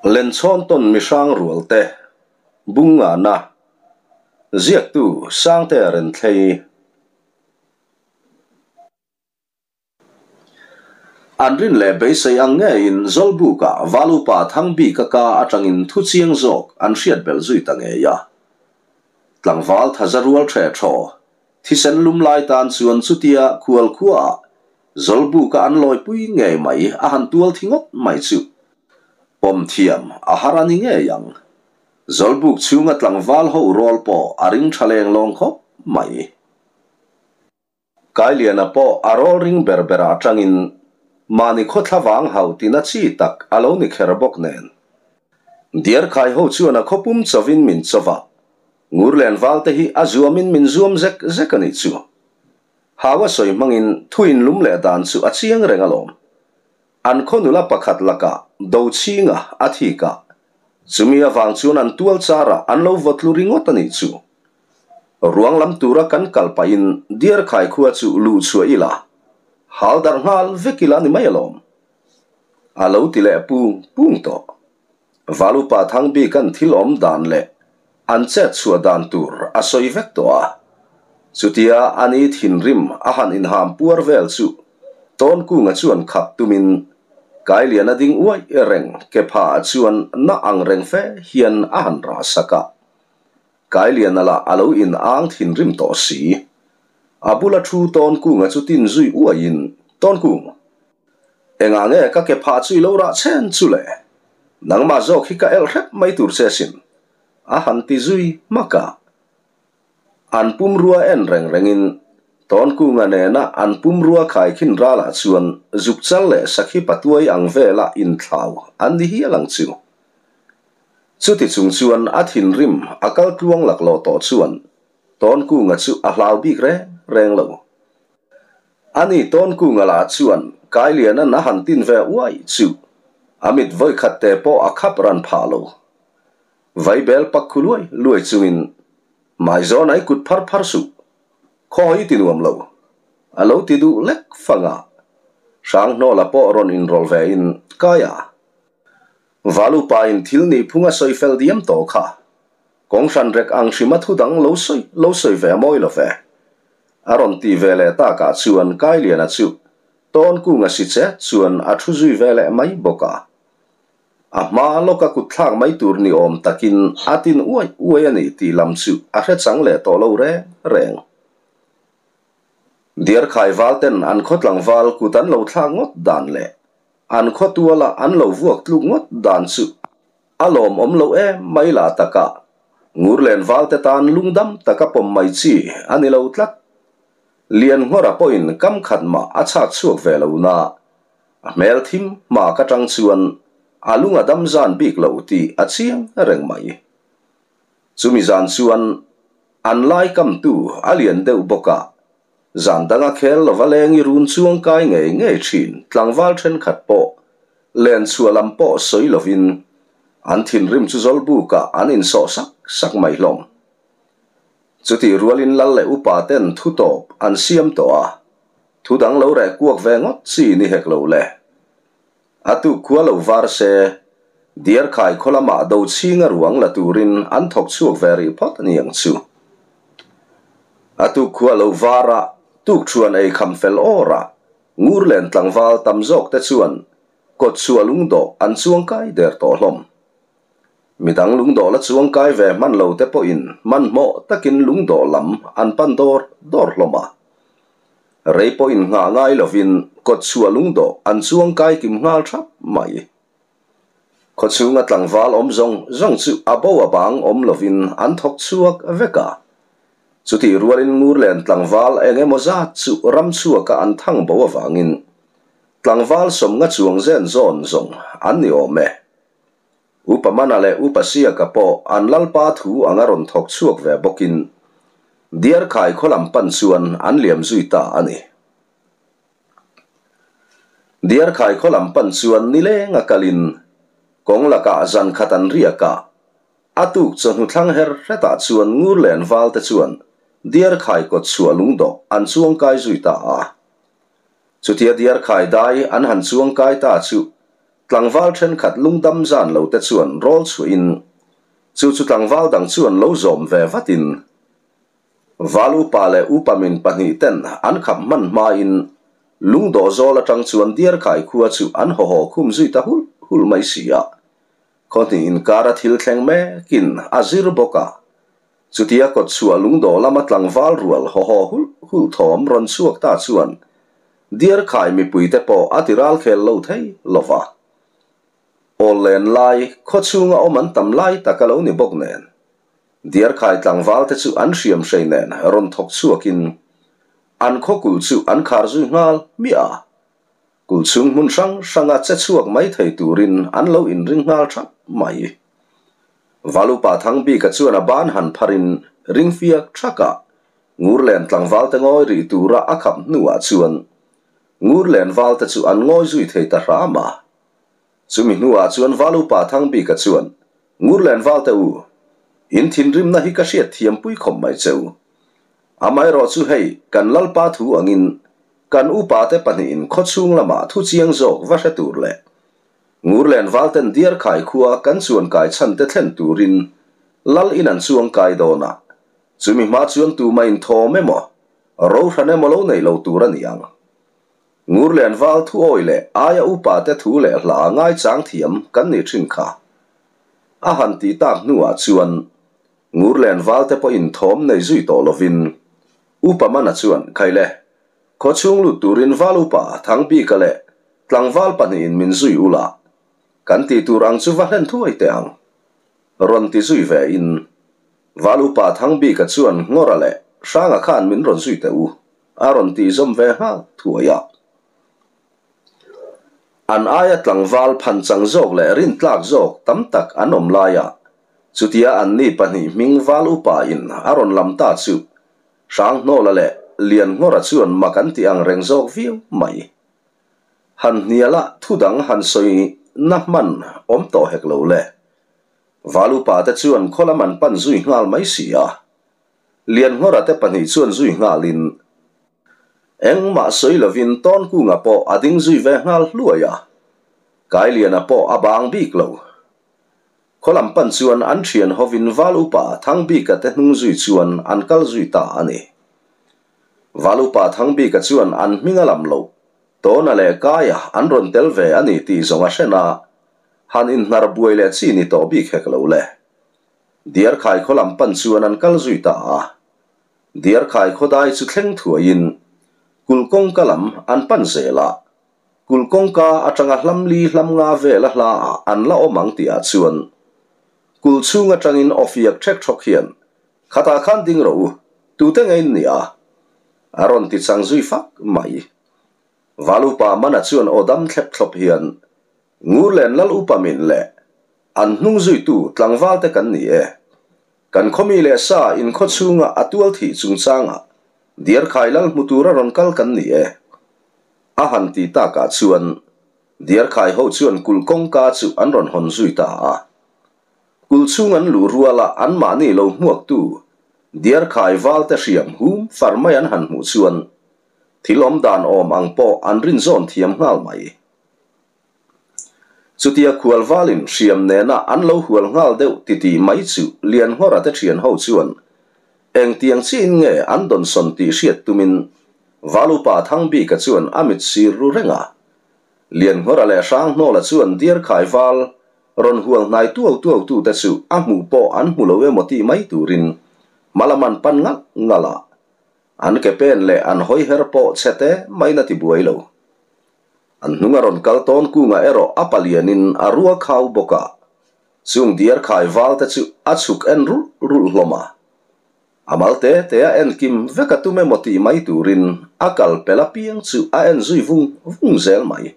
Lenchhawn tawn mihrang rual te, Bungngana, ziaktu Sangtea Renthlei. An rin leh beisei ang ngeiin Zawlbuka Valupa Thangbika ka atangin thu chiang zawk an hriat belh zui ta ngei a. Tlangval thaza rual ṭhe ṭhaw, thisen lum lai tan chuan chutia khual khuaah Zawlbuka an lawipui ngei mai a han tual thi ngawt mai chu pawm thiam a har a ni ngei ang. Zawlbuk chhunga tlangval ho rawl pawh a ring tha leng lawng khawp mai. Kailiana pawh a rawl ring ber berah atangin mahni khawthla vang hauh tina chi tak a lo ni kher bawk nen. Diarkhai ho chuan a khawpum chawin min chawva, Ngurlen valte hi a zuamin min zuam zek zek a nih chu. Hau a sawi hmangin thu inlum leh dan chu a chiang reng alawm. An khaw nula pakhat lakah do chhinga a thik a, chumi avang chuan an tual charah an lo vaw tlu ringawt a nih chu. Ruang lam tura kan kal pahin Diarkhai khua chu luh chhuah ila, hal darh nghal vek ila ni mai alawm. A lo ti leh pung pung tawh. Valupa Thangbikan thil awm dan leh an chet chhuah dan tur a sawi vek tawh a. Chutia a ni thinrim a han inham puar vel chu Tawnkunga chuan khap tumin Kailiana ding uaih reng kepha chuan na ang reng fe hian a han rah sak a. Kailiana lah a lo in ang thinrim tawh si. A bula thu Tawnkunga chu tin zui uaihin, Tawnkung! Engah nge ka ke phah chu i lo rah chhen chu le? Nangmah zawk hi ka elh hrep mai tur che sin, a han ti zui hmak a. An pumrua en reng rengin Tawnkunga nena an pumrua khaikhin ralah chuan zukchal leh sakhi patuai ang vela inthlau an ni hial ang chu. Chuti chung chuan a thinrim a kal tluang laklawh tawh chuan Tawnkunga chu a hlau bik reng reng lo. Ani Tawnkunga lah chuan Kailiana'n a han tin ve uai chu a mit vawikhat te pawh a khap ran phah lo. Vaibel pak khu luai luai chungin Maizawn ai kut phar phar suh, khaw i ti nuam lo, a lo ti duh lek fang a. Hranghnawla pawh rawn inrawlh ve in Kaia Valupa in thil nih phung a sawi fel diam tawh kha. Kawng hran rek ang hrima thu dang lo sawi lo sawi ve a mawi lo ve. A rawn ti ve leh takah chuan Kailiana chu Tawnkunga si che chuan a thu zui ve leh mai bawk a. A hma lawka kut thlak mai tur ni awm takin a tin uai uai a ni tih lam chu a hre chang leh tawh lo reng reng. Diarkhai valten an khaw tlangval kut an lo thlak ngawt dan leh an khaw tuala an lo vuak tluk ngawt dan chu A lawmawm lo em mai lah taka Ngurlen valte tan lungdam taka pawm mai chi a ni lo tlat. Lianngawra pawhin kam khat mah a chhak chhuak ve lo na, a hmel thim hma ka tang chuan a lung a dam zan bik lo tih a chiang reng mai. Chumi zan chuan an lai kamtu a lian deuh bawk a, zan danga khel lova lengi run chuang kai ngei ngei thin tlangval thenkhat pawh Len chhuah lam pawh sawi lovin an thinrim chu Zawlbukah an insawh sak sak mai hlawm. Chutih rualin lal leh upa ten thu tawp an siam tawh a, thu dang lo reh kuak ve ngawt chi ni hek lo le. A tuk khua lo var se, Diarkhai khaw lamah do chhinga ruang la turin an thawk chhuak ve rih phawt a ni ang chu. A tuk khua lo var a, tuk thuan ei kham fel awr a, Ngurlen tlangval tam zawk te chuan kawtchhuah lungdawh an chuangkai der tawh hlawm. Midang lungdawh la chuangkai ve hman lo te pawhin hmanhmawh takin lungdawh lam an pan dawr dawr hlawm a. Rei pawhin nghah ngai lovin kawtchhuah lungdawh an chuangkai kim nghal thap mai. Khawchhunga tlangval awm zawng zawng chu a bo a bang awm lovin an thawk chhuak vek a. Chutih rualin Ngurlen tlangval eng emaw zat chu ram chhuaka an thang bo avangin tlangval sawmnga chuang zen zawn zawng an ni awm e. Upa Mana leh Upa Siaka pawh an Lalpa thu anga rawn thawk chhuak ve bawkin Diarkhai khaw lam pan chuan an liam zui ta a ni. Diarkhai khaw lam pan chuan nileng a kalin kawng lakah zan khat an riak a, a tuk chawhnu thlang her hretah chuan Ngurlen valte chuan Diarkhai kawt chhuah lungdawh an chuangkai zui ta a. Chutia Diarkhai dai an han chuangkai ta chu Tlangval thenkhat lungdam zan lo te chuan rawl chhuahin chu chu tlangval dang chuan lo zawm ve vatin Val upa leh upa min pahnihten an khap hman hmain lungdawh zawl atang chuan Diarkhai khua chu an haw haw khum zui ta hulh hulh mai si a. Khaw hnih inkara thil thleng mekin a zir bawk a. Chutia kawtchhuah lungdawh lama tlangval rual haw haw hulh hulh thawm rawn chhuak ta chuan Diarkhai mipuite pawh a ti ral khel lo thei lo va. Awl len lai, khaw chhunga awm an tam lai tak a lo ni bawk nen. Diarkhai tlangvalte chu an hriam hrei nen rawn thawk chhuakin an khaw kulh chu an khar zui nghal hmiah a. Kulh chhung hmun hrang hranga che chhuak mai thei turin an lo inring nghal thap mai. Valupa Thangbika chuan a ban han pharin ring fiak thakah Ngurlen tlangvalte ngawi rih tura a khap hnuah chuan Ngurlen valte chu an ngawi zui thei ta hram a. Chumi hnuah chuan Valupa Thangbika chuan Ngurlen valte u, in thinrimna hi ka hriat thiampui khawp mai che u. Amaherawh chu hei kan Lalpa thu angin kan upate pahnihin khawchhung lamah thu chiang zawk va hre tur leh Ngurlen valten Diarkhai khua kan chuan kai chhan te thlen turin Lal in an chuang kai dawn a, chumi hma chuan tumah in thawm emaw rohran emaw lo nei lo tur a ni ang. Ngurlen val thu awi leh aia upa te thu leh hla ngaichang thiam kan nih thin kha. A han tih tak hnuah chuan Ngurlen val te pawhin thawm nei zui tawh lovin Upa Mana chuan Khaile, khawchhung lut turin val upa Thangbika leh tlangval pahnihin min zui ula, kan tih tur ang chu va hlen thuai teh ang. Rawn ti zui ve in Val upa Thangbika chuan Ngawra leh Hranga khan min rawn zui teh u. A rawn tih zawm ve nghal thuai a. An aia tlangval phanchang zawk leh rintlak zawk tam tak an awm laia chutia anni pahnih hming val upa in a rawn lam ta chu Hranghnawla leh Lianngawra chuan mak an ti ang reng zawk viau mai. Han hniala thu dang han sawi na hman awm tawh hek lo le. Val upa te chuan khaw lam an pan zui nghal mai si a. Lianngawra te pahnih chuan zui nghalin engmah sawi lovin Tawnkunga pawh a ding zui ve nghal hluai a, Kailiana pawh a bang bik lo. Khaw lam pan chuan an thian hovin Val Upa Thangbika te hnung zui chuan an kal zui ta a ni. Val Upa Thangbika chuan an hming a lam lo, Tawna leh Kaia an rawn tel ve a ni tih zawng a hren a, han inhnar buai leh chi ni tawh bik hek lo le. Diarkhai khaw lam pan chuan an kal zui ta a. Diarkhai khaw dai chu thleng thuaiin kulh kawngka lam an pan zel a. Kulh kawngka atanga hlam li hlam nga vel a hla ah an la awm ang tih ah chuan kulh chhung atangin awfiak ṭhek ṭhawk hian khatah khan ding rawh u, tute nge in nih a? A rawn ti chang zui fak mai. Val upa Mana chuan aw dam thlep thlawp hian Ngurlen Lal upa min leh An hnung zuitu tlangval te kan ni e. Kan khawmi leh sa in khaw chhunga a tual thih chungchangah Diarkhai lal hmu tura rawn kal kan ni e. A han ti takah chuan Diarkhai ho chuan kulh kawngka chu an rawn hawn zui ta a. Kulh chhung an luh ruala anmahni lo hmuaktu Diarkhai valte hriam hum far mai an han hmuh chuan thil awmdan awm ang pawh an rinzawn thiam nghal mai. Chutia khual valin hriam nena an lo hual nghal deuh titih mai chu Lianngawra te thian ho chuan engtiang chiin nge an dawnsawn tih hriat tumin Valupa Thangbika chuan a mit sir ru reng a. Lianngawra leh Hranghnawla chuan Diarkhai val rawn hual hnai tuau tuau tute chu a hmuh pawh an hmu lo emaw tih mai turin hmalam an pan ngalh ngalh a. An ke pen leh an hawi her pawh chhe te main a ti buai lo. An hnung a rawn kal tawn kungah erawh a palianin a rua khau bawk a, chung diar khai val te chu a chhuk en rulh rulh hlawm a. A mal te te a en kim vek a tum emaw tih mai turin a kal pel apiang chu a en zui vung vung zel mai.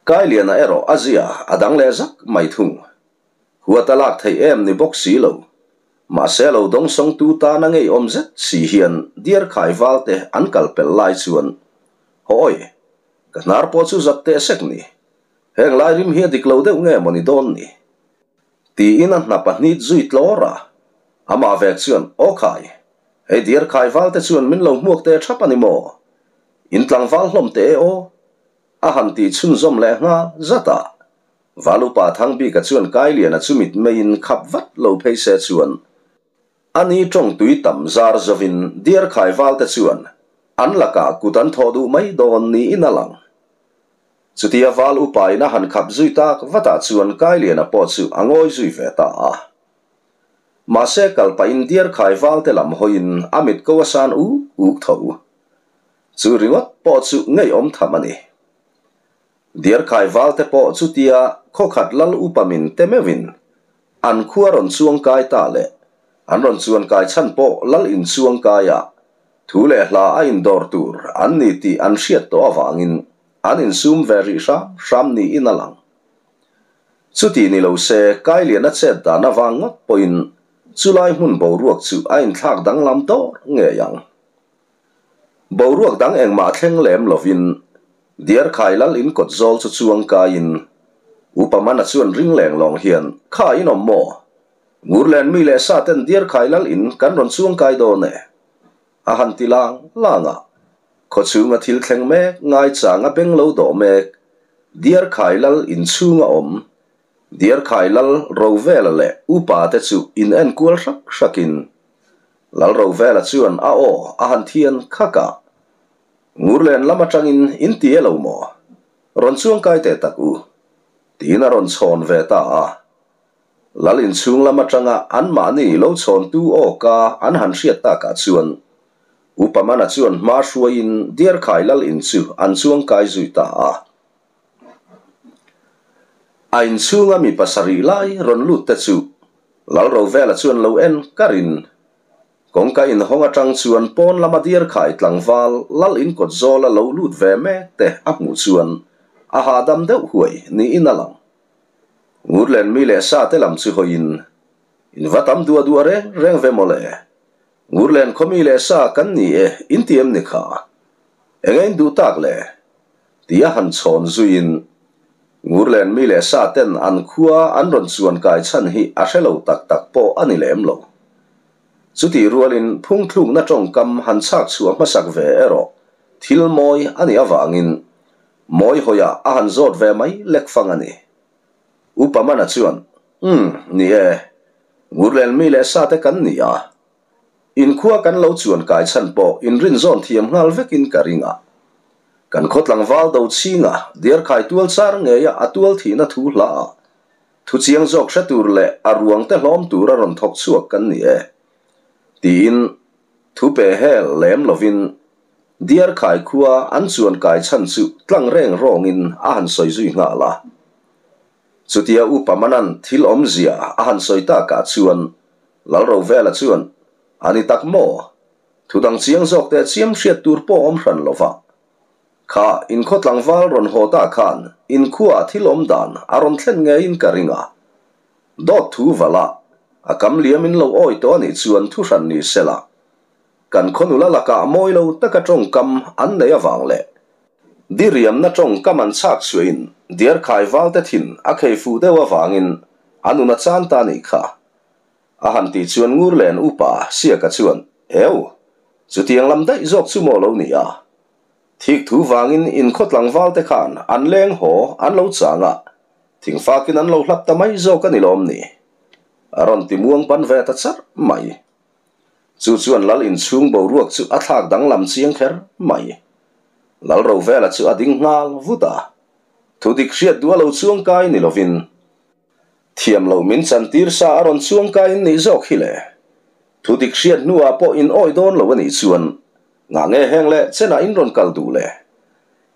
Kailiana erawh a zia a dang leh zak mai thung. Huat a lak theih em ni bawk si lo. Mahse lo dawngsawngtu tana ngeiawm zet si hian diar khai val te an kal pelh lai chuan, Hawi, ka hnar pawh chu zak teh sek ni. Heng lai rim hi a dik lo deuh nge maw ni dawn ni? Tiin a hna pahnit zui tlawr a. Amah vek chuan, Aw khai, hei diar khai val te chuan min lo hmuak teh thap a ni maw? In tlangval hlawm teh e aw. A han tih chhunzawm leh nghal zat a. Valupa Thangbika chuan Kailiana chu mitmeiin khap vat lo phei se chuan a ni tawng tui tam zar zovin Diarkhai valte chuan an lakah kut an thawh duh mai dawn niin a lang. Chutia val upain a han khap zui tak vatah chuan Kailiana pawh chu a ngawi zui ve ta a. Mahse kal pahin Diarkhai valte lam hawiin a mit ko a san uk uk tho. Chu ringawt pawh chu ngeiawm tham a ni. Diarkhai valte pawh chutia khawkhat lal upa min te meuhin an khua rawn chuang kai ta leh an rawn chuan kai chhan pawh lal in chuang kaia thu leh hla a indawr tur an ni tih an hriat tawh avangin an insum ve rih hram hram niin a lang. Chuti ni lo se Kailiana chet dan avang ngawt pawhin chulai hmun boruak chu a inthlak danglam dawr ngei ang. Boruak dang engmah thleng lem lovin Diarkhai lal in kawt zawl chu chuang kaiin Upa Mana chuan ring leng lawng hian, Kha in awm maw? Ngurlen mi leh sa ten Diarkhai lal in kan rawn chuang kai dawn e. A han ti lang lang a. Khaw chhunga thil thleng mek ngaichang a beng lo dawh mek Diarkhai lal in chhunga awm Diarkhai lal Rovela leh Upa te chu in enkual hrak hrakin Lalrovela chuan a aw a han thian khak a, Ngurlen lam atangin in ti e lo maw? Rawn chuangkai teh tak u, tiin a rawn chhawn ve ta a. Lal inchhung lam atanga anmahni lo chhawntu aw ka an han hriat takah chuan Upa Mana chuan hma hruaiin Diarkhai lal in chu an chuangkai zui ta a. A inchhunga mi pasarih lai rawn lut te chu Lalrovela chuan lo en karin kawngka inhawng atang chuan pawn lama Diarkhai tlangval lal inkawt zawla lo lut ve mek te a hmuh chuan a hahdam deuh huai niin a lang. Ngurlen mi leh sa te lam chu hawiin in va tam duah duah reng reng ve mawle. Ngurlen khaw mi leh sa kan ni e in ti em ni kha? Eng a in duh tak le? Tia han chhawn zuiin Ngurlen mi leh sa ten an khua an rawn chuan kai chhan hi a hre lo tak tak pawh a ni lem lo. Chutih rualin phungthlukna tawngkam han chhak chhuah hmasak ve erawh thil mawi a nih avangin mawi hawiah a han zawt ve mai lek fang a ni. Upa Mana chuan, Umm, ni e, Ngurlen mi leh sa te kan ni a. Inkhua kan lo chuan kai chhan pawh inrinzawn thiam nghal vekin ka ring a. Kan khaw tlangval do chhinga Diarkhai tual char ngeia a tual thihna thu hla a thu chiang zawk hre tur leh a ruang te hlawm tura rawn thawk chhuak kan ni e tiin thu pe hel lem lovin Diarkhai khua an chuan kai chhan chu tlang reng rawngin a han sawi zui nghal a. Chutia Upa Manan thil awmzia a han sawi takah chuan Lalrovela chuan, A ni tak maw? Thu dang chiang zawk teh chiam hriat tur pawh awm hran lo va. Kha inkhaw tlangval rawn haw ta khan inkhuaah thil awm dan a rawn thlen ngeiin ka ring a. Dawt thu vala a kam liam in lo awi tawh a nih chuan thu hran ni sela. Kan khaw nula lakah mawi lo taka tawngkam an nei avang leh diriamna tawngkam an chhak chhuahin Diarkhai valte thin a khei fuh deuh avangin a nun a chan ta nih kha. A han tih chuan Ngurlen upa Siaka chuan, Eu, chutiang lam daih zawk chu maw lo ni a? Thik thu vangin inkhaw tlangvalte khan an leng haw an lo chang a, thingfakin an lo hlap ta mai zawk a ni lawm ni? A rawn ti muang ban ve ta charh mai. Chu chuan lal inchhung boruak chu a thlak danglam chiang kher mai. Lalrovela chu a ding nghal vut a, Thudik hriat duh a lo chuangkai ni lovin, Thiam lo min chantir sa a rawn chuang ka in nih zawk hi le. Thu dik hriat hnuah pawh in awi dawn lo a nih chuan ngah nge heng leh chenah in rawn kal duh le.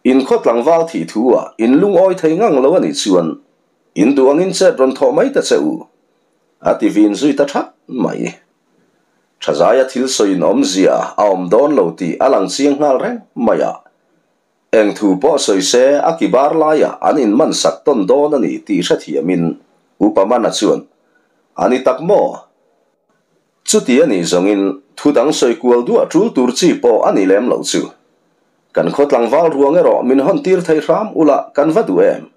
In khaw tlangval thih thu ah in lungawi thei ngang lo a nih chuan in duh angin chet rawn thawh mai ta che u. A ti vin zui ta that mai. Thazaia thil sawiin awmzia a awm dawn lo tih a lang chiang nghal reng mai a. Eng thu pawh sawi se a ki bar laiah an inman sak tawn dawn a ni tih hrethiamin Upa Mana chuan, A ni tak maw? Chuti a nih zawngin thu dang sawi kual duah tul tur chi pawh a ni lem lo chu. Kan khaw tlangval ruang erawh min hawn tir thei hram ula kan va duh em?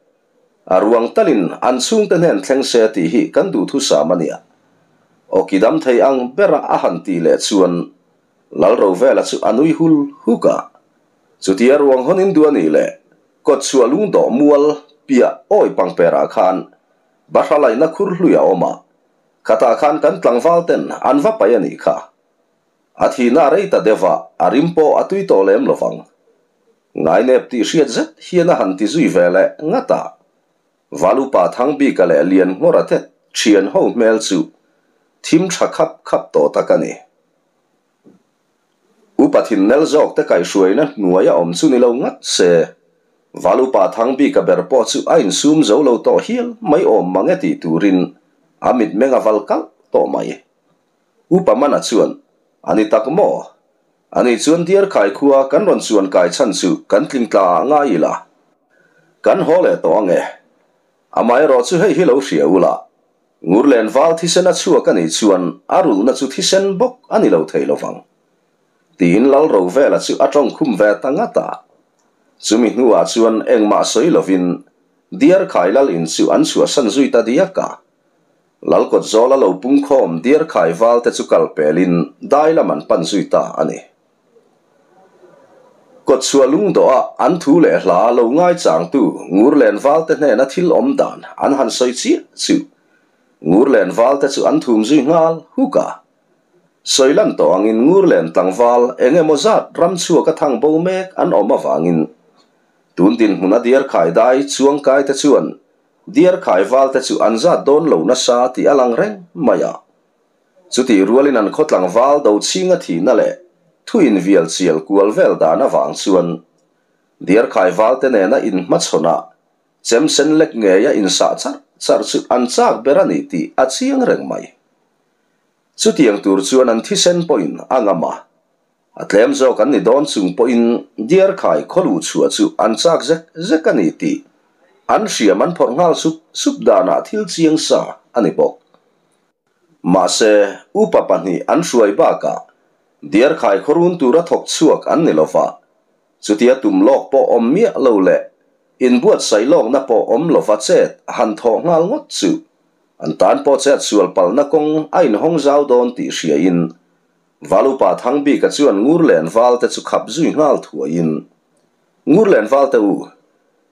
A ruang talin an chhungte hnen thleng se tih hi kan duhthusam a nia. Aw ki dam thei ang bera a han tih leh chuan Lalrovela chu a nui hul huk a. Chutia ruang hawn in duh a nih le? Kawtchhuah lungdawh mual piah awi pangperah khan bahra laihna khur hlui a awm a, khatah khan kan tlangval ten an va paih a nih kha. A thihna a rei ta deuh a, a rim pawh a tui tawh lem lovang. Ngainep tih hriat zet hian a han ti zui ve leh ngat a. Valupa Thangbika leh Lianngawra te thian ho hmel chu thim tha khap khap tawh tak a ni. Upa thinnel zawk te kaihhruaina hnuaia awm chu ni lo ngat se, Valupa Thangbika ber pawh chu a insum zo lo tawh hial mai awm mang e tih turin a mitmeng a val kalh tawh mai. Upa Mana chuan, A ni tak maw? Ani chuan Diarkhai khua kan rawn chuan kai chhan chu kan tlingtla ah ngai ila. Kan haw leh tawh ange. Amaherawh chu hei hi lo hria ula, Ngurlen val thisen a chhuak a nih chuan a rulhna chu thisen bawk a ni lo thei lovang. Tiin Lal Rovela chu a tawng khum ve ta ngat a. Chumi hnuah chuan engmah sawi lovin Diarkhai Lal in chu an chhuahsan zui ta diak a. Lalkawt zawla lo pungkhawm Diarkhai val te chu kal pelin dai lam an pan zui ta a ni. Kawtchhuah lungdawha an thu leh hla lo ngaichangtu Ngurlen val te hnena thil awm dan an han sawi chiah chu Ngurlen val te chu an thum zui nghal huk a. Sawi lan tawh angin Ngurlen tlangval eng emaw zat ram chhuaka thang bo mek an awm avangin tun dinhmuna Diarkhai dai chuangkai te chuan Diarkhai valte chu an zat dawn lo nasa tih a lang reng mai a. Chutih rualin an khawtlang val do chhinga thihna leh thu invial chial kual vel dan avang chuan Diarkhai valte nena inhmachhawnah chem sen lek ngeia insah charh charh chu an chak ber a ni tih a chiang reng mai. Chutiang tur chuan an thisen pawhin a ngam a. A tlem zawk an ni dawn chung pawhin Diarkhai khaw luh chhuah chu an chak zek zek a ni tih an hriam an phawrh nghal sup sup danah thil chiang sa a ni bawk. Mahse, upa pahnih an hruai bakah Diarkhai khaw run tura thawk chhuak an ni lova, chutia tum lawk pawh awm miah lo leh inbuatsaih lawkna pawh awm lova chet han thawh nghal ngawt chu an tan pawh chet sual palna kawng a inhawng zau dawn tih hriain Valupa Thangbika chuan Ngurlen valte chu khap zui nghal thuaiin, Ngurlen valte u,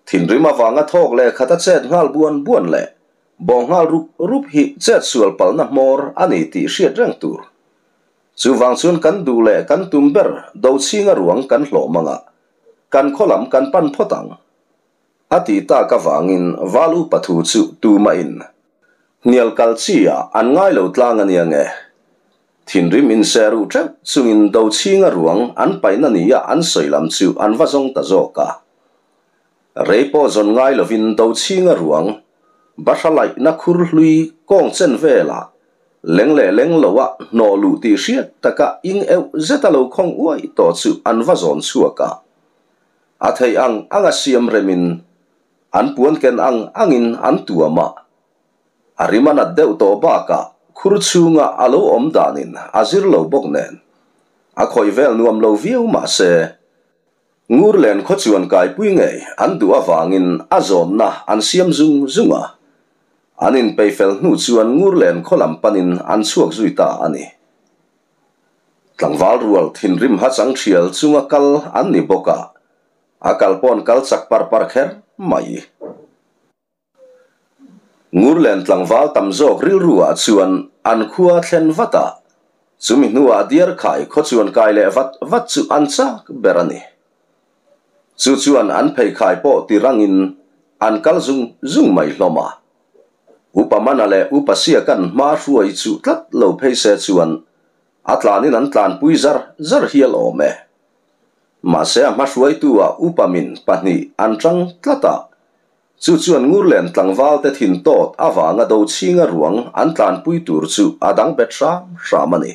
thinrim avanga thawk leh khat a chet nghal buan buan leh bawng nghal rup rup hi chet sual palna hmawr a ni tih hriat reng tur. Chuvang chuan kan duh leh kan tum ber Dochhinga ruang kan hlawh mangah kan khaw lam kan pan phawt ang. A tih tak avangin Val upa thu chu tumahin hnial kal chi ah an ngai lo tlang a nia nge. Thinrim inse ruh teuh chungin Dochhinga ruang an paihna nia an sawi lam chu an va zawng ta zawk a. Rei pawh zawn ngai lovin Dochhinga ruang bahra laihna khur hlui kawng chen velah leng leh leng loa hnawh luh tih hriat taka ing euh zeta lo khawng uai tawh chu an va zawn chhuak a. A theih ang anga siam remin an puan ken ang angin an tuam a. A rim a nat deuh tawh bakah khur chhunga a lo awm danin a zir lo bawk nen a khawih vel nuam lo viau mah se, Ngurlen khaw chuan kaipui ngei an duh avangin a zawnna an siam zung zung a. An inpeih fel hnu chuan Ngurlen khaw lam panin an chhuak zui ta a ni. Tlangval rual thinrim hachang thial chunga kal an ni bawk a, a kal pawn kal chak par par kher mai. Ngurlen tlangval tam zawk rilru ah chuan an khua thlen vat a, chumi hnuah Diarkhai khaw chuan kai leh vat vat chu an chak ber a ni. Chu chuan an pheikhai pawh ti rangin an kal zung zung mai hlawm a. Upa Mana leh Upa Siaka'n hma hruai chu tlat lo phei se chuan a tlanin an tlanpui zar zar hial awm e. Mahse a hma hruaitu ah Upa min pahnih an tang tlat a, Chu chuan Ngurlen tlangvalte thin tawt avanga Dochhinga ruang an tlanpui tur chu a dang bet hram hram a ni.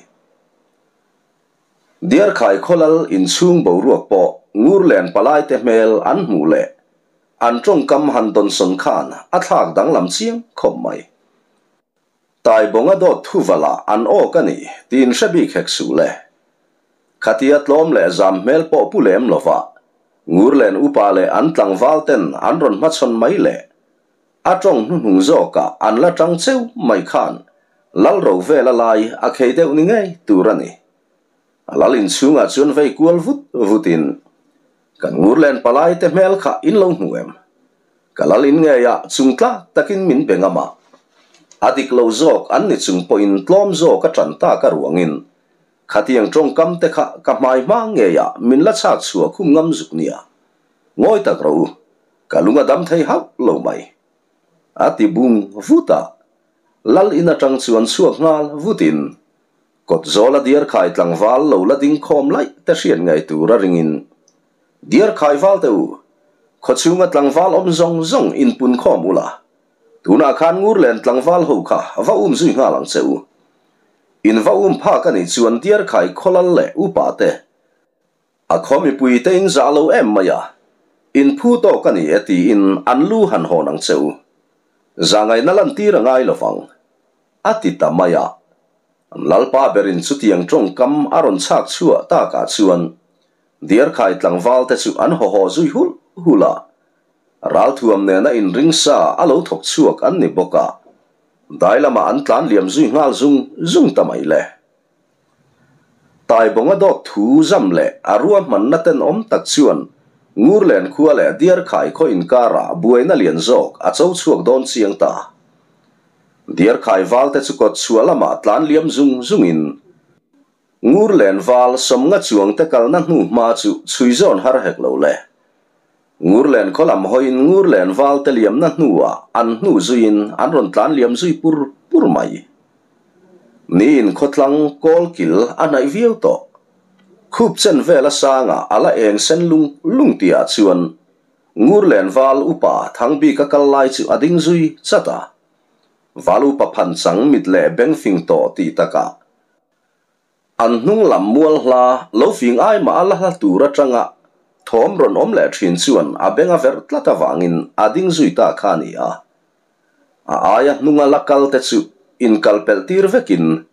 Diarkhai khawlal inchhung boruak pawh Ngurlen palaite hmel an hmuh leh an tawngkam han dawnsawn khan a thlak danglam chiang khawp mai. Taibawnga dawt thuvalah an awk a ni tiin hre bik hek suh le. Khatia tlawm leh zam hmel pawh pu lem lova Ngurlen upa leh an tlangval ten an rawn hmachhawn mai leh a tawng hnuhnung zawkah an la tang cheu mai khan lal ro vel a lai a khei deuh ni ngei tur a ni. A lal inchhungah chuan vei kual vut vutin. Kan Ngurlen palai te hmel kha in lo hmu em? Ka lal in ngei ah chung tlak takin min be ngam a. A dik lo zawk an ni chung pawhin tlawm zawk a ṭan tak a ruangin khatiang ṭawngkam te kha ka hmai hma ngei ah min la chhak chhuah khum ngam zuk nia. Ngawi tak rawh u, ka lung a dam thei hauh lo mai. A ti bung vut a. Lal in aṭang chuan chhuak nghal vutin Kawt zawla diarkhai tlangval lo la ding khawm laih te hriat ngei tur a ringin, Diarkhai val te u, khawchhunga tlangval awm zawng zawng inpun khawm ula, tunah khan Ngurlen tlangval ho kha va um zui nghal ang che u. In va um phak a nih chuan diarkhai khawlal leh upa te, a khaw mipui te in zah lo em mai a, in phu tawk a ni e tiin an lu han hawn ang che u. Zahngaihna lantir a ngai lovang, a ti ta mai a. An lalpa berin chutiang tawngkam a rawn chhak chhuah takah chuan Diarkhai tlangval te chu an haw haw zui hulh hulh a, ralthuam nena inring sa a lo thawk chhuak an ni bawk a, dai lamah an tlan liam zui nghal zung zung ta mai le. Taibawnga dawt thu zam leh a ruahmanna tenawm tak chuan Ngurlen khua leh Diarkhai khaw inkarah buaina lian zawk a cho chhuak dawn chiang ta. Diarkhai valte chu kawt chhuah lamah tlan liam zung zungin Ngurlen val sawmnga chuangte kalna hnu hma chu chhui zawn har hek lo le. Ngurlen khaw lam hawiin Ngurlen valte liamna hnuah an hnu zuiin an rawn tlan liam zui pur pur mai. Niin khawtlang kawlkil a hnaih viau tawh. Khup chen vel a sangah a la eng sen lung lung tihah chuan Ngurlen val upa Thangbika kal lai chu a ding zui chat a. Val upa phanchang mit leh beng fing tawh tih takah an hnung lam mual hla lo fing ai mah a la hla tur atanga thawm rawn awm leh thin chuan a beng a verh tlat avangin a ding zui ta kha a ni a. A aia hnunga la kal te chu inkal pelh tir vekin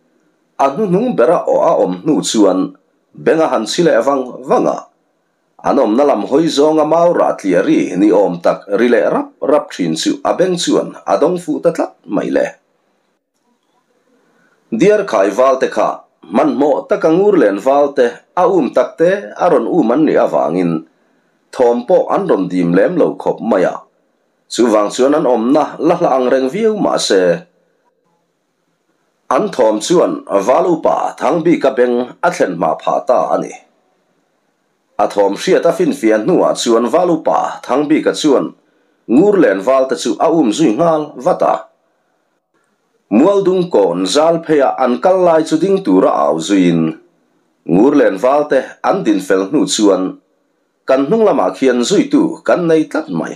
a hnuhnung bera aw a awm hnu chuan beng a han chhi leh vang vang a. An awmna lam hawi zawnga mau rah tliah ri ni awm tak ri leh rap rap thin chu a beng chuan a dawng fuh ta tlat mai le. Diarkhai valte kha hmanhmawh taka Ngurlen valte a um takte a rawn um an nih avangin thawm pawh an rawn dim lem lo khawp mai a. Chuvang chuan an awmna la hla ang reng viau mah se, an thawm chuan val upa Thangbika beng a thlen hma phah ta a ni. A thawm hriat a finfiah hnuah chuan val upa Thangbika chuan Ngurlen valte chu a um zui nghal vat a. Mualdung kawn zal pheia an kal lai chu ding tura au zuiin Ngurlen valte an din fel hnu chuan Kan hnung lamah khian zuitu kan nei tlat mai.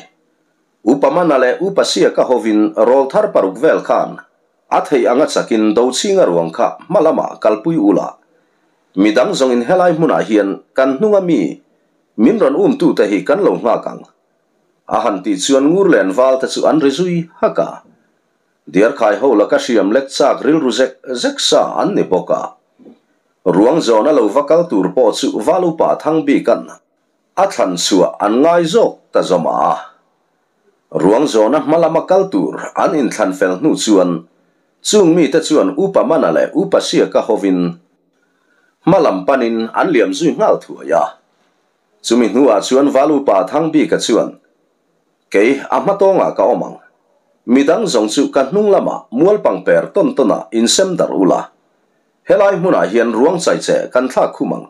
Upa Mana leh Upa Siaka hovin rawl thar paruk vel khan a theih anga chakin Dochhinga ruang kha hma lamah kalpui ula. Midang zawngin helai hmunah hian kan hnunga mi min rawn umtute hi kan lo nghak ang. A han tih chuan Ngurlen valte chu an ri zui hak a. Diarkhai ho laka hriam lek chak rilru zek zek sa an ni bawk a. Ruang zawna lo va kal tur pawh chu val upa Thangbika'n a thlan chhuah an ngai zawk ta zawm a. Ruang zawna hma lama kal tur an inthlan fel hnu chuan chung mite chuan Upa Mana leh Upa Siaka hovin hma lam panin an liam zui nghal thuai a. Chumi hnuah chuan val upa Thangbika chuan Kei a hmatawngah ka awm ang. Midang zawng chu ka hnung lamah mual pangper tawn tawnah insem darh ula. Helai hmunah hian ruang chaicheh kan thlak khum ang.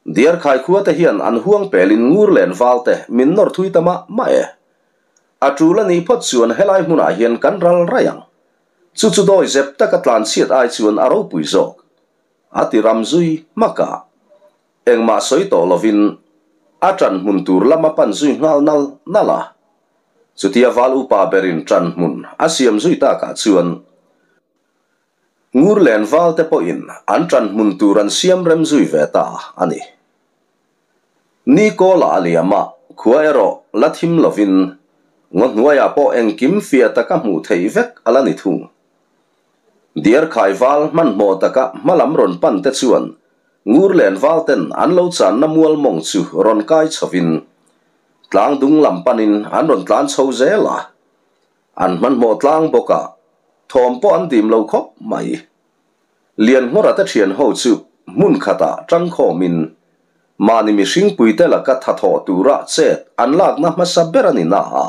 Diarkhai khua te hian an huang pelin ngur len val te min nawr thui ta mah mah e. A tul a nih phawt chuan helai hmunah hian kan ral raih ang. Chu chu dawi zep taka tlanchhiat ai chuan a ropui zawk. A ti ram zui hmak a. Engmah sawi tawh lovin a ṭan hmun tur lam a pan zui nghal nal nal a. Chutia val upa berin ṭan hmun a siam zui takah chuan Ngurlen valte pawhin an ṭan hmun tur an siam rem zui ve ta a ni. Ni kawla a liam a, khua erawh la thim lovin ngaw hnuaiah pawh engkim fiah taka hmuh theih vek a la ni thung. Diarkhai val hmanhmawh taka hmalam rawn pan te chuan Ngurlen valten an lo channa mual mawng chu rawn kai chhovin tlang dung lam panin an rawn tlan chho zel a, an hmanhmawh tlang bawk a, thawm pawh an dim lo khawp mai. Lianhmawra te thian ho chu hmun khatah tangkhawmin Mahni mihringpuite laka tha thawh tura chet an lakna hmasa ber a ni na a,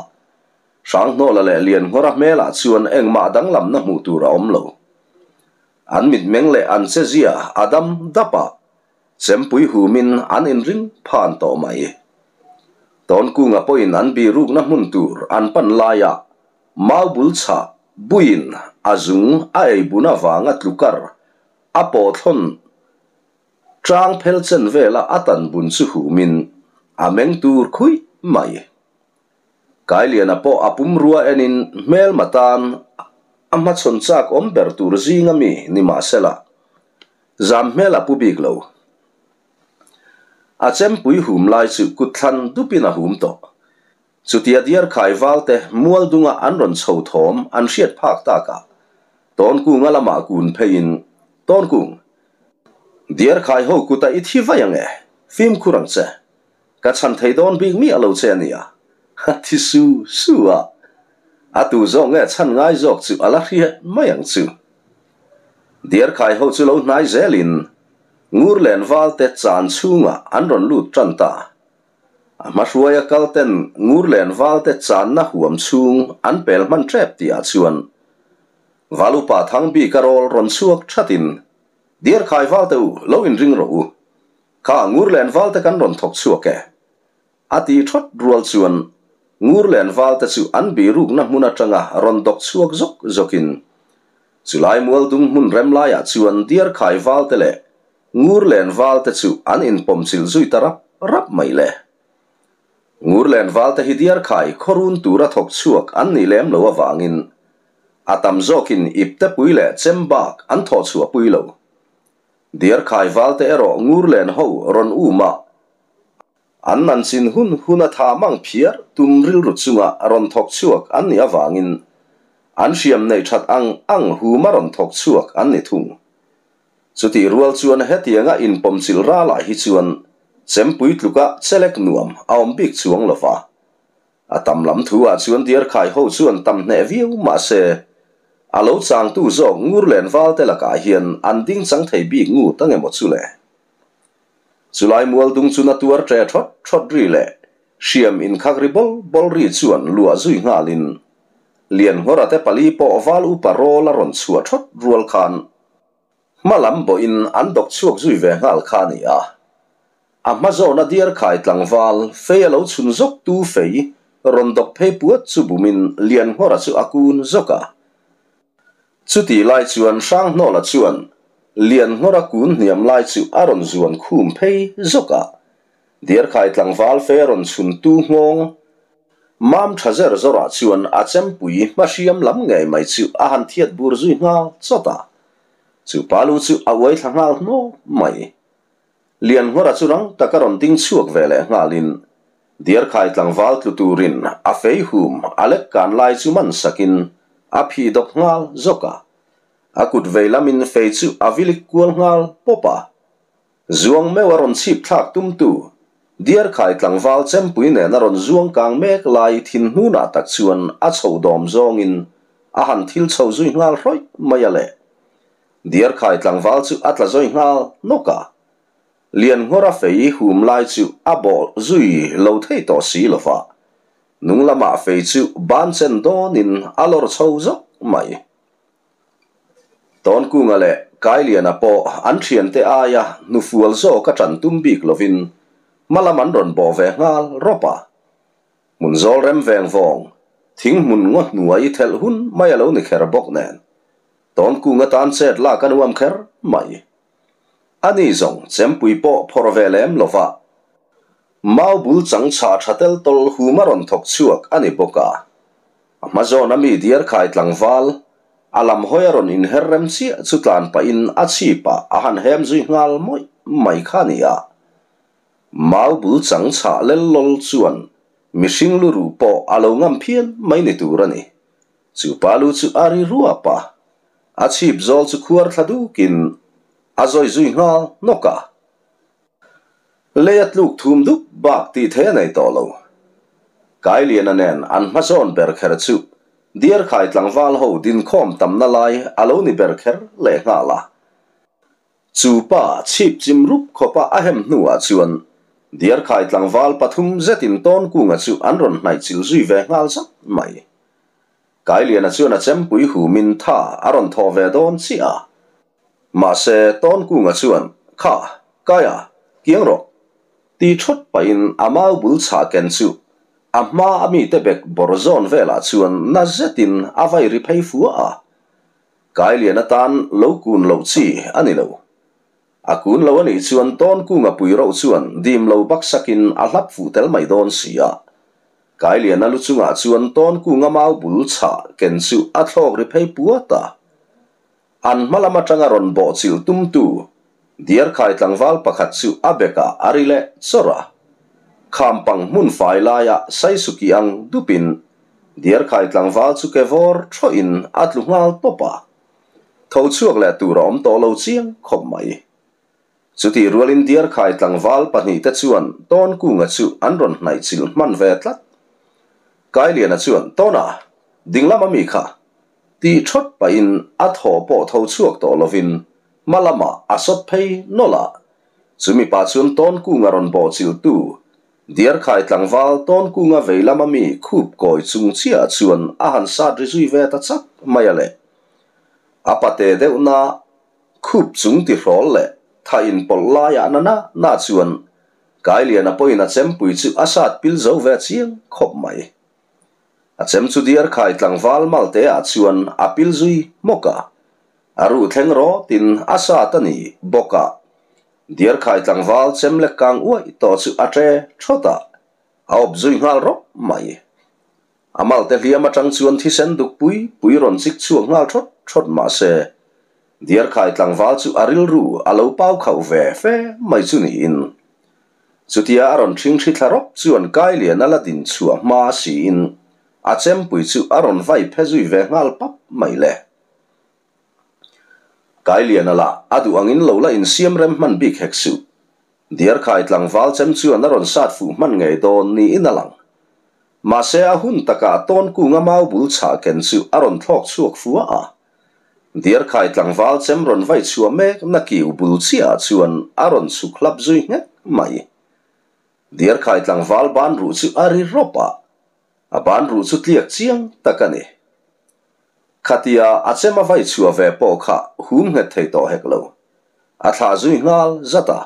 Hranghnawla leh Lianngawra hmelah chuan engmah danglamna hmuh tur a awm lo. An mitmeng leh an chezia a dam dap a, chempui humin an inring phan tawh mai. Tawnkunga pawhin an birukna hmun tur an pan laia mau bul chhah buiin a zung a ei bun avanga tlukar a pawhthlawn Ṭang phel chen vela a tan bun chu humin a meng tur khuih mai. Kailiana pawh a pumrua enin hmelma tan a hmachhawn chak awm ber tur zinga mi ni mahsela, zam hmel a pu bik lo. A chempui hum lai chu kutthlan dupin a hum tawh. Chutia Diarkhai valte mual dunga an rawn chho thawm an hriat phak takah Tawnkunga lamah kun pheiin, Tawnkung, Diarkhai ho kuta i thi vai ang e, fimkhur ang che. Ka chhan thei dawn bik miah lo che a nia, a ti su su a. A tu zawk nge chhan ngai zawk chu a la hriat mai ang chu. Diarkhai ho chu lo hnai zelin Ngurlen valte chan chhungah an rawn lut tan ta. A hmahruaia kal ten Ngurlen valte channa huam chhung an pel hman tep tihah chuan Valupa Thangbika rawl rawn chhuak thatin, Diarkhai valte u, lo inring rawh u. Kha Ngurlen valte kan rawn thawk chhuak e. A ti thawt rual chuan Ngurlen valte chu an birukna hmun atanga rawn dawk chhuak zawk zawkin chulai mualdung hmun rem laiah chuan Diarkhai valte leh Ngurlen valte chu an inpawmchilh zui ta rap rap mai le. Ngurlen valte hi Diarkhai khawrun tura thawk chhuak an nih lem lo avangin a tam zawkin iptepui leh chem bak an thawh chhuahpui lo. Diarkhai valte erawh Ngurlen ho rawn um a, an nan chin hun hun a tha mang phiar tum rilru chunga rawn thawk chhuak an nih avangin an hriam neih that ang ang huma rawn thawk chhuak an ni thung. Chutih rual chuan hetianga inpawmchilh ralah hi chuan chempui tluka chelek nuam a awm bik chuang lo va. A tam lam thu ah chuan Diarkhai ho chuan tam hneh viau mah se, a lo changtu zawk Ngurlen valte lakah hian an ding chang thei bik ngut ang emaw chu le. Chulai mual dung chu na tuar ṭe ṭhawt ṭhawt ri leh hriam inkhak ri bawl bawl ri chuan luah zui nghalin Lianngawra te pali pawh val upa rawl a rawn chhuah ṭhawt rual khan Hma lam bawhin an dawk chhuak zui ve nghal kha a ni a. A hma zawna Diarkhai tlangval fei a lo chhun zawk tu fei rawn dawk phei puat chu bumin Lianngawra chu a kun zawk a. Chutih lai chuan Hranghnawla chuan Lianngawra kun hniam lai chu a rawn zuan khum phei zawk a. Diarkhai tlangval fei a rawn chhun tu nghawng Mam tha zer zawrah chuan a chempui hmahriam lam ngei mai chu a han thiat bur zui nghal chawt a. Chu pa lu chu a uai thla nghal hnawk mai. Lianngawra chu rang taka rawn ding chhuak ve leh nghalin Diarkhai tlangval tlu turin a fei hum a lek kan lai chu man sakin a phih dawk nghal zawk a. A kut vei lamin fei chu a vilik kual nghal pawp a. Zuang meuh a rawn chhip thlak tumtu Diarkhai tlangval chempui nen a rawn zuang kang mek lai thin hnunah tak chuan a chho dawm zawngin a han thil chho zui nghal hrawih mai a le. Diarkhai tlangval chu a tla zawi nghal nawk a, Lianngawra fei hum lai chu a bawh zui lo thei tawh si lo va, nung lamah fei chu ban chen dawnin a lawr chho zawk mai. Tawnkunga leh Kailiana pawh an thiante aia hnufual zawk a ṭan tum bik lovin hma lam an rawn bawh ve nghal rawp a. Hmun zawl rem veng vawng, thing hmun ngaw hnuai thelh hun mai a lo ni kher bawk nen, Tawnkunga tan chet lak a nuam kher mai. Ani zawng chempui pawh phawrh ve lem lova mau bul chang chhah tha tel tawl hum a rawn thawk chhuak a ni bawk a. A hma zawn a mi diarkhai tlangval, a lam hawi a rawn inher rem chiah chu tlan pahin a chhip ah a han hem zui nghal mawih mai kha a ni a. Mau bul chang chhah lel lawl chuan mihring lu ruh pawh a lo ngam phian mai ni tur a ni. Chu pa lu chu a ri ruap a, a chhip zawl chu khuar thla dukin a zawi zui nghal hnawk a. Lei a tluk thum dup bak tih thei a nei tawh lo. Kailiana nen an hmazawn ber kher chu Diarkhai tlangval ho dinkhawm tamna lai a lo ni ber kher leh nghal a. Chu pa chhip chim rup khawpa a hem hnuah chuan. Diarkhai tlangval pathum zetin Tawnkunga chu an rawn hnaih chilh zui ve nghal zat mai. Kailiana chuan a chempui humin tha a rawn thawh ve dawn chiah a. Mahse, Tawnkunga chuan, Kha, Kaia, kiang rawh, ti thawt pahin a mau bul chhah ken chu a hma a mite bek bawr zawn velah chuan na zetin a vai ri phei fua a. Kailiana tan lo kun loh chi a ni lo. A kun lo a nih chuan Tawnkunga pui roh chuan dim lo baksakin a hlap fuh tel mai dawn si a. Kailiana lu chungah chuan Tawnkunga mau bul chhah ken chu a thlawk ri phei puat a. An hma lam atanga rawn bawh chilh tumtu Diarkhai tlangval pakhat chu a bekah a ri leh chawrh a. Khampang hmun fai laia Saisuki ang dupin Diarkhai tlangval chu ke vawr thawhin a tlu nghal tawp a. Tho chhuak leh tur a awm tawh lo chiang khawp mai. Chutih rualin Diarkhai tlangval pahnihte chuan Tawnkunga chu an rawn hnaih chilh hman ve tlat. Kailiana chuan, Tawna, dinglam a mi kha? Tih thawt pahin a thaw pawh tho chhuak tawh lovin hma lamah a sawt phei nawlh a. Chumi pah chuan Tawnkunga rawn bawh chilhtu Diarkhai tlangval Tawnkunga vei lama mi khup kawi chung chiahah chuan a han sat ri zui ve ta chak mai a le. A pate deuhna khup chung tihrawl leh tha inpawlh laiah na na na chuan Kailiana pawhin a chempui chu a sat pil zo ve chiang khawp mai. A chem chu Diarkhai tlangval Maltea chuan a pil zui hmawk a, a ruh thleng rawtin a sat a ni bawk a. Diarkhai tlangval chem lek kang uaih tawh chu a ṭe ṭhawt a, a awp zui nghal rawp mai. A malte hliam aṭang chuan thisen duk pui pui rawn chik chhuak nghal ṭhawt ṭhawt mah se, Diarkhai tlangval chu a rilru a lo pau khauh ve fe mai chu niin. Chutia a rawn ṭhingṭhi thla rawp chuan Kailian a la din chhuah hma siin a chempui chu a rawn vai phe zui ve nghal pap mai le. Kailian a lah a duh angin lo la insiam rem hman bik hek suh. Diarkhai tlangval chem chuan a rawn sat fuh hman ngei dawn niin a lang. Mahse a hun takah Tawnkunga mau bul chhah ken chu a rawn thlawk chhuak fua a. Diarkhai tlangval chem rawn vai chhuah mek na kiu bul chiahah chuan a rawn chhuk hlap zui nghek mai. Diarkhai tlangval ban ruh chu a ri rawp a, a ban ruh chu tliak chiang tak a ni. Khatia a chem a vai chhuah ve pawh kha hum nghet thei tawh hek lo. A thlah zui nghal zat a,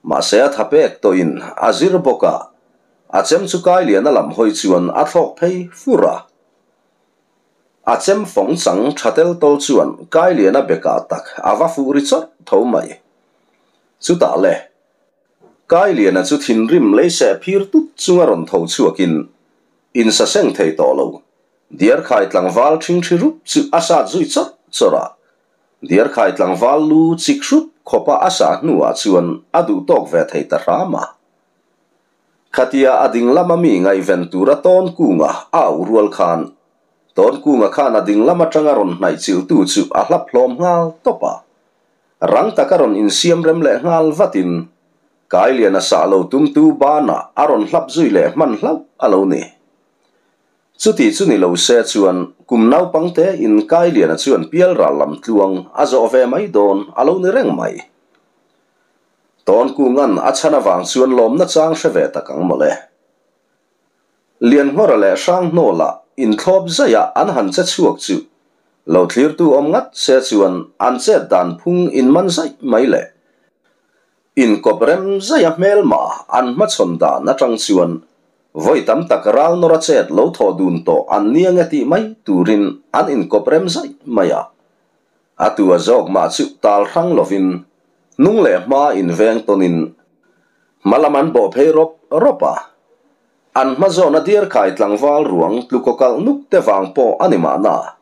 mahse a tha pek tawhin a zir bawk a, a chem chu Kailiana lam hawi chuan a thlawk phei fur a. A chem fawng chang tha tel tawl chuan Kailiana bekah tak a va fuh ri chawrh tho mai. Chutah le, Kailiana chu thinrim lei seh phir tut chunga rawn tho chhuakin insa seng thei tawh lo. Diarkhai tlangval ṭhingṭhi rup chu a sat zui chawrh chawrh a. Diarkhai tlangval lu chik hrup khawpa a sah hnuah chuan a duh tawk ve thei ta hram a. Khatia a ding lama mi ngaihven tura Tawnkunga a auh rual khan, Tawnkunga khan a ding lam atanga rawn hnaih chilhtu chu a hlap hlawm nghal tawp a. Rang taka rawn insiam rem leh nghal vatin, Kailiana sah lo tumtu banah a rawn hlap zui leh hman hlauh a lo ni. Chuti chu ni lo se chuan kum naupangte in Kailiana chuan pialral lam tluang a zawh ve mai dawn a lo ni reng mai. Tawnkunga'n a chhan avang chuan lawmna chang hre ve tak ang mawle. Lianhngawra leh Hranghnawla inthlawp zaih a an han che chhuak chu lo thlirtu awm ngat se chuan an chet dan phung inman zaih mai le. Inkawp rem zaih a hmelma an hmachhawn dan atang chuan vawi tam tak ral nawra chet lo thawh dun tawh an nia nge tih mai turin an inkawp rem zaih mai a. A tu a zawk mah chu tal hrang lovin hnung leh hma inveng tawnin hma lam an bawh phei rawp rawp a. An hma zawna Diarkhai tlangval ruang tlukaw kalh nuk te vang pawh a ni mahna.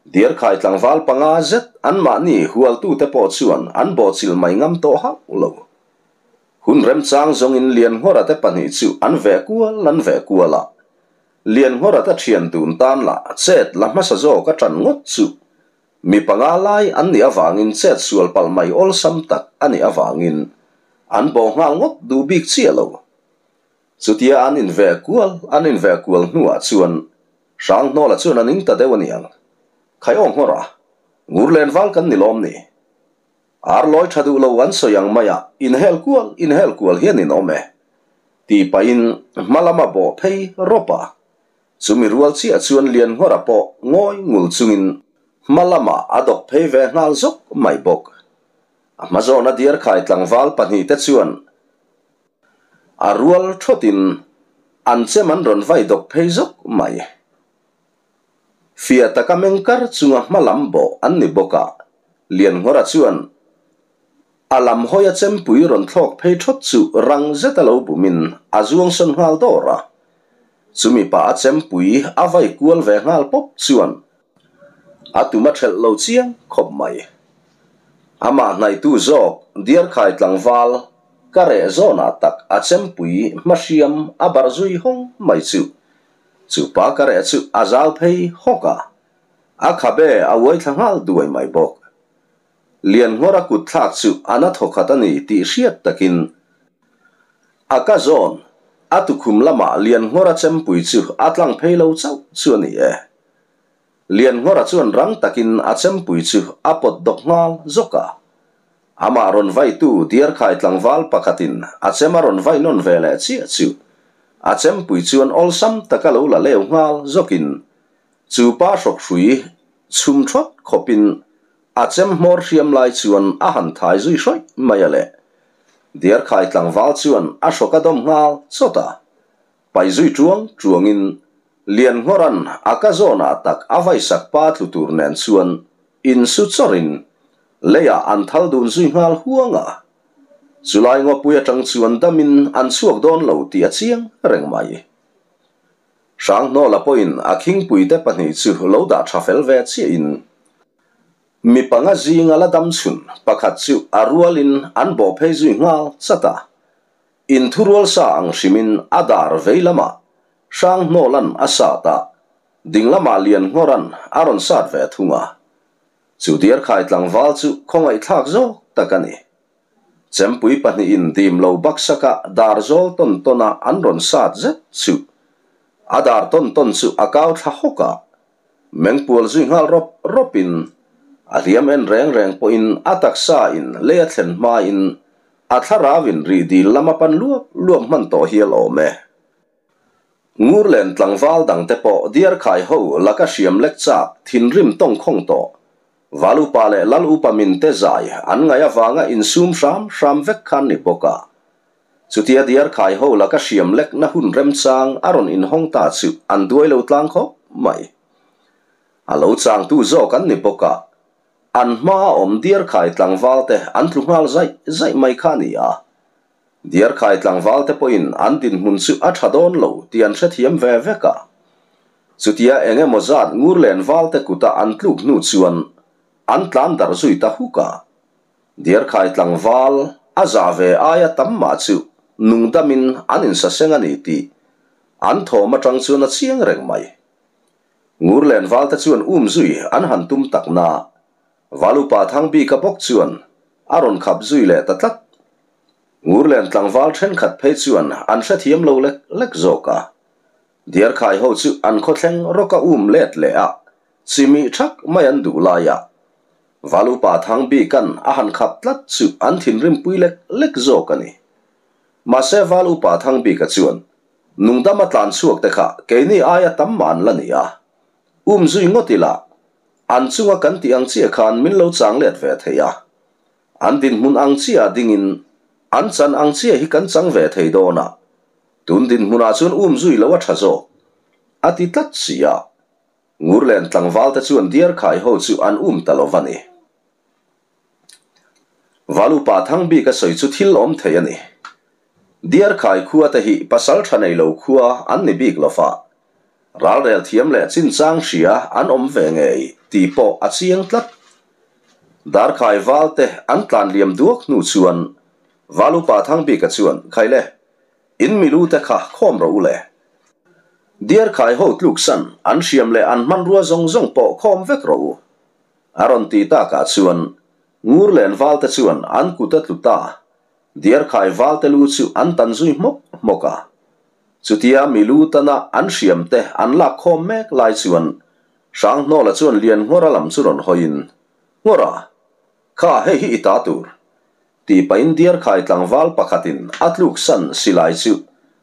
Diarkhai tlangval panga zet anmahni hualtute pawh chuan an bawhchilh mai ngam tawh hauh lo. Hun remchang zawngin Lianhngawra te pahnih chu an veh kual an veh kual a. Lianhngawra te thian tun tan lah chet la hmasa zawk a tan ngawt chu mi panga lai an nih avangin chet sual palh mai awlsam tak a nih avangin an bawh nghal ngawt duh bik chiah lo. Chutia an inveh kual an inveh kual hnuah chuan Hranghnawla chuan a ning ta deuh a niang. Khai aw nghawra, ngur len val kan ni lawm ni? Ar lawi tha duh lo an sawi ang maia inhel kual inhel kual hian in awm e. Tih pahin hma lam a bawh phei rawp a. Chumi rual chiah chuan Lianngawra pawh ngawi ngul chungin hma lamah a dawk phei ve nghal zawk mai bawk. A hma zawna diarkhai tlangval pahnihte chuan a rual thawtin an chem an rawn vai dawk phei zawk mai. Fiah taka meng kar chunga hma lam bawh an ni bawk a, Lianngawra chuan A lam hawi a chempui rawn thlawk phei thawt chu rang zet a lo bumin a zuang sawn nghal dawr a. Chumi pah a chempui a vai kual ve nghal pawp chuan a tum a thelh lo chiang khawp mai. Amah hnaihtu zawk Diarkhai tlangval ka reh zawnah tak a chempui hmahriam a barh zui hawng mai chu chu pa ka reh chu a zal phei hawk a, a khabe a uai thla nghal duai mai bawk. Lianngawra kut thlak chu a na thawkhat a ni tih hriat takin a ka zawn a tukhum lamah Lianngawra chempui chu a tlang phei lo chauh chu a ni e. Lianngawra chuan rang takin a chempui chu a pawt dawk nghal zawk a. Amah rawn vaitu Diarkhai tlangval pakhatin a chem a rawn vai nawn ve leh chiah chu a chempui chuan awlsam taka lo la leu nghal zawkin chu pa hrawkhrui chhum thawt khawpin A chem hmawr hriam lai chuan a han thai zui hrawih mai a le. Diarkhai tlangval chuan a hrawk a dawm nghal chawt a. Pai zui tuang tuangin Lianngawran a ka zawnah tak a vaisak pa tlu tur nen chuan insu chawrin leiah an thal dun zui nghal huang a. Chulai ngawpui atang chuan damin an chhuak dawn lo tih a chiang reng mai. Hranghnawla pawhin a khingpuite pahnih chu lo dah tha fel ve chiahin mi panga zinga la dam chhun pakhat chu a rualin an bawh phei zui nghal chat a. Inthurual sa ang hrimin a dar vei lamah Hranghnawla'n a sat a, ding lamah Lianngawra'n a rawn sat ve thung a. Chu diarkhai tlangval chu khawngaihthlak zawk tak a ni. Chempui pahnihin dim lo baksaka dar zawl tawn tawna an rawn sat zet chu a dar tawn tawn chu a kau thla hawk a, mengpual zui nghal rawp rawpin a hliam en reng reng pawhin a taksa in lei a thlen hmain a thlarauin rih dil lam a pan luap luap hman tawh hial awm e. Ngurlen tlangval dangte pawh diarkhai ho laka hriam lek chak thinrim tawngkhawng tawh Val upa leh lal upa min te zai an ngaih avanga insum hram hram vek khan ni bawk a. Chutia diarkhai ho laka hriam lekna hun remchang a rawn inhawng ta chu an duai lo tlang khawp mai. A lo changtu zawk an ni bawk a, an hmaa awm diarkhai tlangval te an tlu nghal zaih zaih mai kha a ni a. Diarkhai tlangval te pawhin an dinhmun chu a tha dawn lo tih an hrethiam ve vek a. Chutia eng emaw zat Ngurlen valte kuta an tluk hnu chuan an tlan darh zui ta huk a. Diarkhai tlangval a zah ve aia tam mah chu nungdamin an insaseng a ni tih an thawm atang chuan a chiang reng mai. Ngurlen valte chuan um zui an han tum tak na, Valupa Thangbika bawk chuan a rawn khap zui leh ta tlat. Ngurlen tlangval thenkhat phei chuan an hrethiam lo lek lek zawk a. Diarkhai ho chu an khawthleng rawk a um let leh a, chimih thak mai an duh lai a. Valupa Thangbika'n a han khap tlat chu an thinrim pui lek lek zawk a ni. Mahse Valupa Thangbika chuan, Nungdama tlan chhuak te kha keini aia tam mah an la ni a, um zui ngawt ila, an chunga kan tih ang chiah khan min lo chang let ve thei a. An dinhmun ang chiah dingin an chan ang chiah hi kan chang ve thei dawn a, Tun dinhmunah chuan um zui lo a tha zawk, a ti tlat si a. Ngurlen tlangvalte chuan diarkhai ho chu an um ta lo va ni. Valupa Thangbika sawi chu thil awm thei a ni. Diarkhai khua te hi pasal tha nei lo khua an ni bik lo fa. Ralrel thiam leh chinchang hria an awm ve ngei tih pawh a chiang tlat. Darkhai valte an tlan liam duak hnu chuan Valupa Thangbika chuan, Khaile, In milu te kha khawm rawh u le. Diarkhai ho tluk san an hriam leh an hmanrua zawng zawng pawh khawm vek rawh u. A rawn ti takah chuan Ngur len valte chuan an kut a tlu ta. Diarkhai valte lu chu an tan zui hmawk hmawk a. Chutia milu tana an hriam te an lak khawm mek lai chuan Hranghnawla chuan Lianngawra lam chu rawn hawiin, Ngawra, kha hei hi i ta tur. Tih pahin diarkhai tlangval pakhatin a tluksan silai chu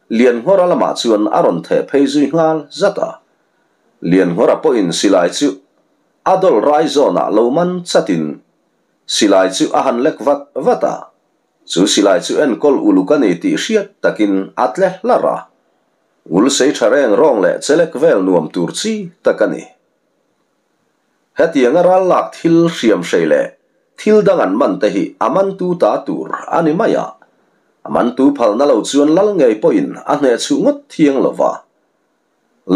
Lianngawra lamah chuan a rawn theh phei zui nghal zat a. Lianngawra pawhin silai chu a dawl rai zawnah lo man chatin silai chu a han lek vat vat a. Chu silai chu enkawl uluk a ni tih hriat takin a tle hlarh a. Ngul sei tha reng rawng leh chelek vel nuam tur chi tak a ni. Hetianga ral lak thil hriam hrei leh thil dang an man te hi a mantu ta tur a ni mai a, a mantu phalna lo chuan lal ngei pawhin a hnehchhuh ngawt thiang lo va.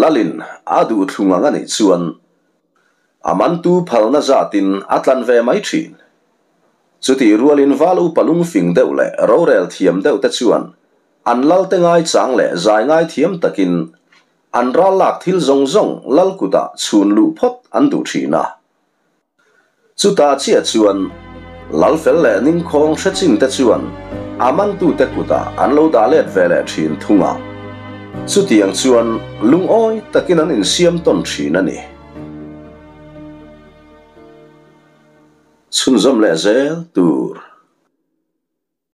Lalin a duh thlung ang a nih chuan a mantu phalna zatin a tlan ve mai thin. Chutih rualin val upa lungfing deuh leh rorel thiam deuh te chuan an lalte ngaichang leh zai ngaithiam takin An ral lak thil zawng zawng lal kutah chhun luh phawt an duh thin a. Chutah chiah chuan lal fel leh ningkhawng hre chin te chuan a mantute kutah an lo dah let ve leh thin thung a. Chutiang chuan lungawi takin an insiam tawn thin a ni. Chhunzawm leh zel tur.